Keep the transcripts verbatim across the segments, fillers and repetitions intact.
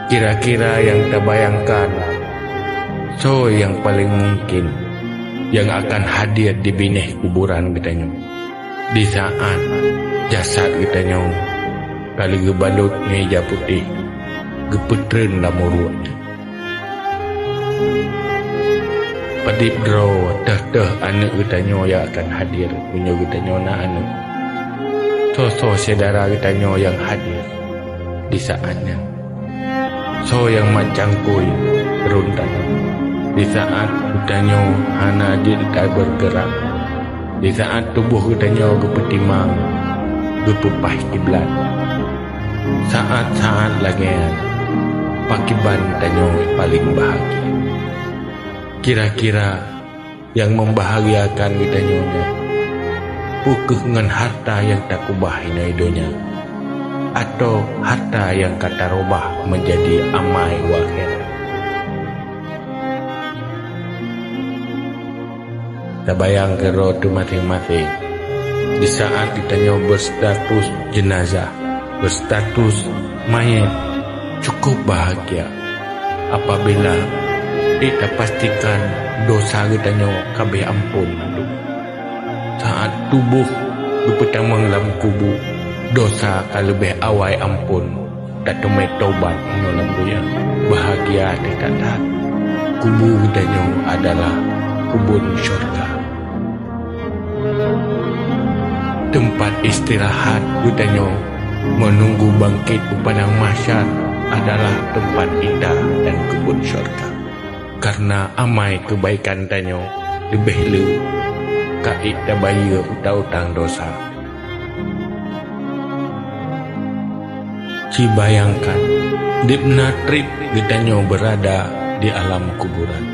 Kira-kira nyang tabayangkan, soe nyang paleng mungken nyang akan hadir di binéh kuburan geutanyoe, di saát jasad geutanyoe ka lheueh geubalot ngon ija putéh, geupeutreun lam uruek nyan? Padub droe teuh-teuh aneuëk geutanyoe nyang akan hadir, meunyoe geutanyoe na aneuëk? Soe-soe syedara geutanyoe nyang hadir di saát nyan? Soe nyang mat cangkôi rhun tanyoe, di saát geutanyoe hana jeuet tabeurgeurak, di saát tuboh geutanyoe geupeutimang, geupeupaih kiblat? Saát-saát lagée nyan, pakriban tanyoe paleng bahagia? Kira-kira nyang membahagiakan geutanyoe nyan, peu kheueh ngon hareuta nyang takeubah inoe donya, atawa hareuta nyang ka tarubah meujadi amai u akhirat? Tabayang keudroe teuh maséng-maséng, di saát geutanyoe beustatus jeunazah, beustatus manyét, cukup bahagia apabila tapastikan desya geutanyoe ka abéh amphon mandum. Saát tuboh geupeutamong lam kubu, desya ka leubeh awai amphon, tateumé tobat inoe lam donya. Bahagia teuh that-that! Kubu geutanyoe adalah keubon syeuruga. Teumpat istirahat geutanyoe meununggu bangket u padang mahsyar adalah teumpat ita dan keubon syeuruga. Kareuna amai keubaikan tanyoe leubeh le ka ék tabayeue utang-utang desya. Ci bayangkan, dum na treb geutanyoe beurada di alam kuburan,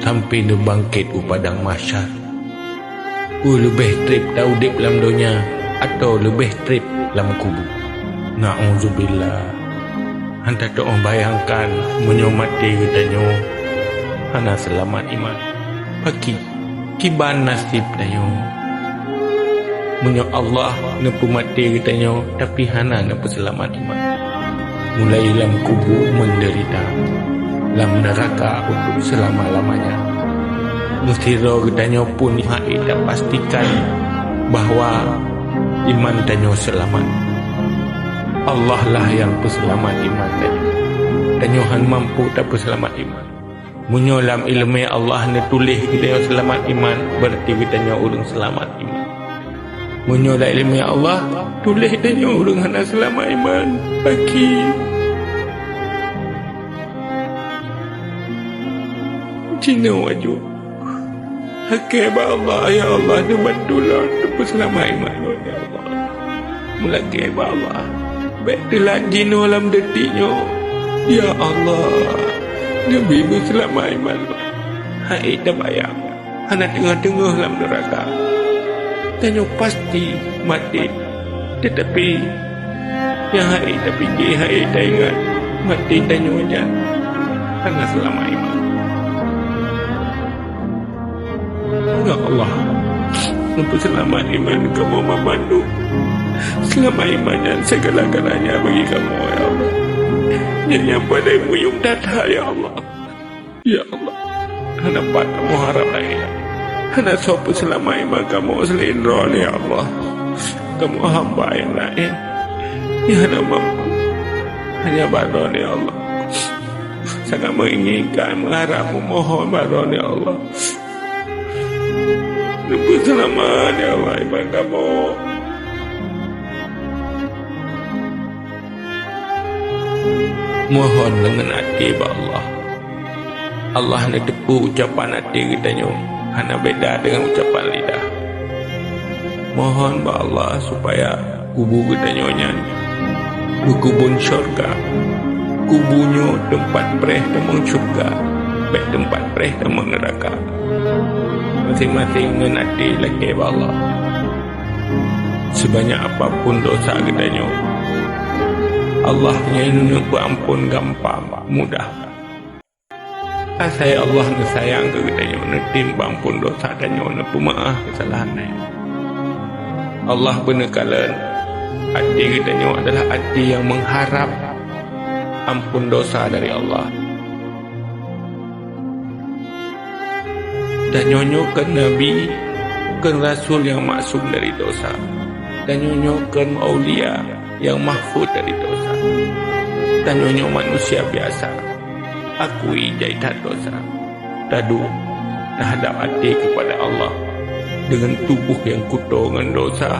sampoe neubangket u padang mahsyar. Peu leubeh treb taudeb lam donya atawa leubeh treb lam kubu? Na'udzubillah! Hana tatu'oh bayangkan meunyoe maté geutanyoe hana seulamat iman. Pakri, kiban naseb tanyoe meunyoe Allah neupeumaté geutanyoe tapi hana neupeuseulamat iman? Mulai lam kubu meudeurita, lam neuraka untuk seulama-lamanya. Meusidroe geutanyoe pun hana tapastikan bahwa iman tanyoe seulamat. Allah lah nyang peuseulamat iman tanyoe. Tanyoe hana mampu tapeuseulamat iman. Meunyoe lam iéleumé Allah neutuléh geutanyoe seulamat iman, beurati geutanyoe ureuëng seulamat iman. Meunyoe lam iéleumé Allah tuléh tanyoe ureuëng hana seulamat iman, pakri, jinoe aju. Lakée bak Allah, ya Allah, neubantu lôn neupeuseulamat iman lôn, ya Allah. Meulakée bak Allah, bék teulat jinoe lam detik nyoe. Ya Allah, neubi beuseulamat iman lôn. Hai tabayang, hana teungoh-teungoh lam neuraka. Tanyoe pasti maté. Teutapi nyang hai tapike, hai taingat, maté tanyoe nyan hana seulama iman. Ya Allah, neupeuseulamat iman kamoe banmandum. Seulama iman nyan sigala-galanya bagi kamoe, ya Allah. Nyan nyang paleng meuyuem that-that, ya Allah. Ya Allah, hana pat kamoe harab laén. Hana soe peuseulamat iman kamoe seulaén Droeneuh, ya Allah. Kamoe hamba nyang laén nyang hana mampu. Hanya bak Droeneuh, ya Allah. Sangat meuinginkan, meuharab, meumohon bak Droeneuh, ya Allah. Neupeuseulamat, ya Allah, iman kamoe. Mohon deungon até bak Allah. Allah neuteupeue ucapan até geutanyoe, hana beda deungon ucapan lidah. Mohon bak Allah supaya kubu geutanyoe nyan beukeubon syurga. Kubu nyoe teumpat preh tamong syurga, bék teumpat preh tamong neuraka. Maséng-maséng ngon até lakée bak Allah. Sibanyak apapun desya geutanyoe, Allah nyan neupeuamphon gampang, mudah. Asai Allah neusayang keu geutanyoe, neutem peuamphon desya tanyoe, neupeumeuáh keusalahan tanyoe. Allah beuneukalon até geutanyoe adalah até nyang meuharab ampôn dosa dari Allah. Tanyoe nyoe kon nabi, kon rasul nyang maksum dari dosa. Tanyoe nyoe kon aulia nyang mahfuz dari dosa. Tanyoe nyoe manusia biasa, akui jai that dosa. Taduek, tahadab até keupada Allah deungon tuboh nyang kuto ngon dosa.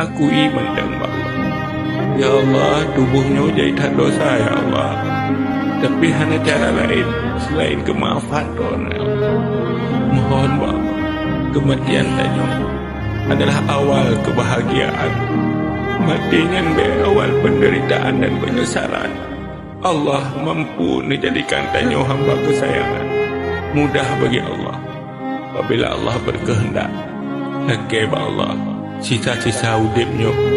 Akui mantong bak Allah. Ya Allah, tuboh nyoe jai that dosa, ya Allah. Tapi hana cara laén seulaén keumaafan Droeneuh, ya Allah. Mohon bak Allah, keumatian tanyoe adalah awal keubahgiaan. Maté nyan bèk awal peundeuritaan dan peunyesalan. Allah mampu neujadikan tanyoe hamba keusayangan. Mudah bagi Allah. Apabila Allah berkehendak, lakèe bak Allah, sisa-sisa udép nyoe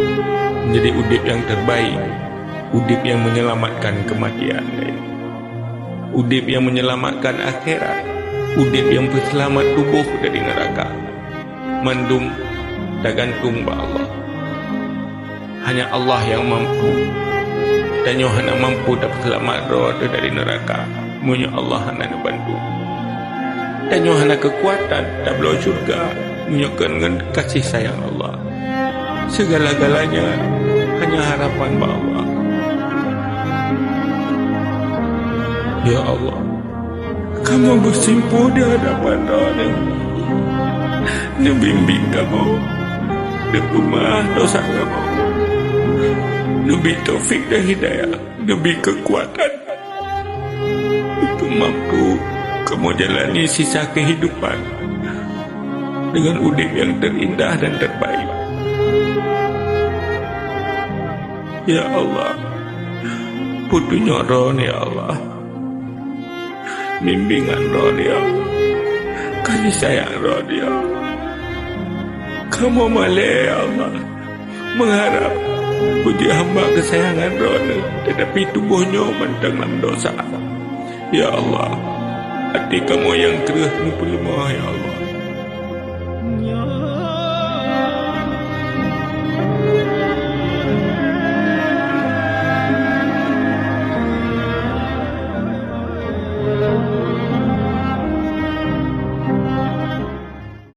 menjadi udép nyang terbaik, udép nyang menyelamatkan kematian, udép nyang menyelamatkan akhirat, udép nyang peuseulamat tuboh dari neuraka. Mandum tagantung bak Allah. Hanya Allah nyang mampu. Tanyoe hana mampu tapeuseulamat droe teuh dari neuraka meunyoe Allah hana neubantu. Tanyoe hana keukuatan tabloe syeuruga meunyoe kon ngon kasih sayang Allah. Segala-galanya hanya harapan bak Allah. Ya Allah, kamoe beusimpoh di hadapan Droeneuh. Neubimbéng kamoe, neupeumaaf dosa kamoe, neubri taufik dan hidayah, neubri keukuatan untuk mampu kamoe jalani sisa keuhidupan deungon udép nyang teurindah dan terbaik. Ya Allah, peutunyok Droeneuh, ya Allah. Bimbéngan Droeneuh, ya Allah. Kasih sayang Droeneuh, ya Allah. Kamoe malèe, ya Allah, meuharab beujeuet hamba keusayangan Droeneuh, teutapi tuboh nyoe mantong lam dosa. Ya Allah, até kamoe nyang kreueh neupeuleumoh, ya Allah.